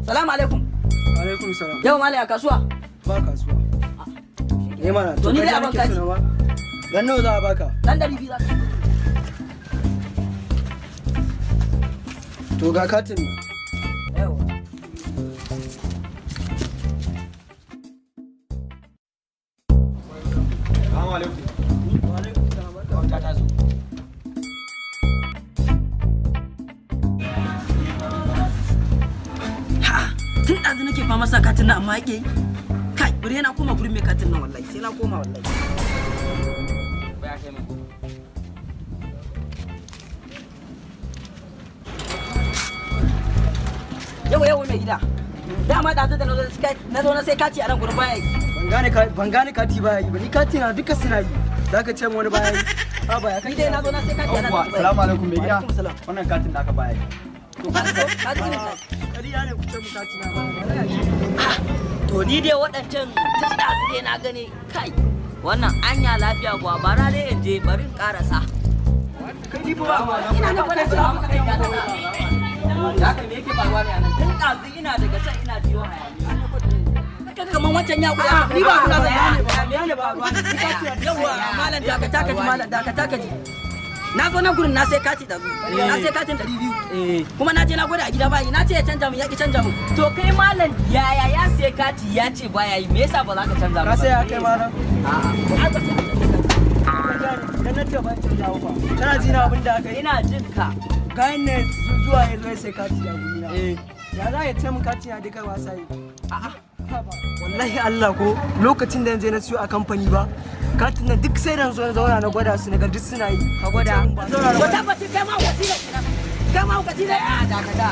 Salamu alaikum. Alaikum salam. Yau malam, ya kasuwa? Ba kasuwa. Eh mana. To ni dai kai abin nake kati. so na ba. Dan nawa za a baka? Dan 200 za ka. To ga katin nan. Yawa. Assalamu alaikum. Wata ta zo. Ha, tun ɗazu nake fama sa katin nan amma yake yi. Kai, bari yana koma gurin mai katin nan wallahi, sai na koma wallahi. Baya kai min. Yau yau mai gida. Dama ɗazu da na zo na sai kati a nan gurin baya yi. Ban gane kati baya yi ba. Ni kati na duka suna yi. Za ka ce min wani baya yi? A ba ya Ni dai na zo na sai kati a nan Yawwa, gurin baya yi. salamu alaikum mai gida. Wa alaikum salam. Wannan katin da aka baya yi. To ka so, ka ji irin kati. Kariya ne ku ce min kati na baya yi. To ni dai waɗancan tun ɗazu dai na gani kai. Wannan anya lafiya kuwa, bara dai in je, bari in ƙarasa. Kai, ni fa ba. Ina nan fa na ce maka kai gida. Da haka me yake faruwa ne a nan? Tun ɗazu ina daga can ina jiyo hayaniya. Kaga kaman wancan ya guda. Ni ba kula da Tsaya, ne ba. me yake faruwa ne? Yawwa, malam, dakata ka ji, malam, dakata ka ji. Na zo nan gurin na sai kati ɗazu. Na sai katin 200. Eh. Kuma na je na gwada a gida bayi, na ce ya canja min, ya ki canja min. To kai malam, yaya ya siya kati ya ce baya yi, me yasa ba za ka canza Ka ba? sai ya kai malam. A'a. Ai ba sai a canja kati. Idan na ce ban canja ba. Kana ji na abin da aka yi? Ina jin ka. Kayan ne zuwa ya zo ya sai kati a gurina. Eh. Ya za ya ce min kati na duka ba sa yi? A'a. Haba. Wallahi Allah, ko lokacin da je na siyo a kamfani ba. Katin nan duk sai da na zo na zauna na gwada su, na ga duk suna yi. Ka gwada? Zauna na Wata gwada. bace kai ma wasi ne kenan. Kai ma wasi ne. A dakata.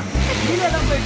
Ni ne zan bai.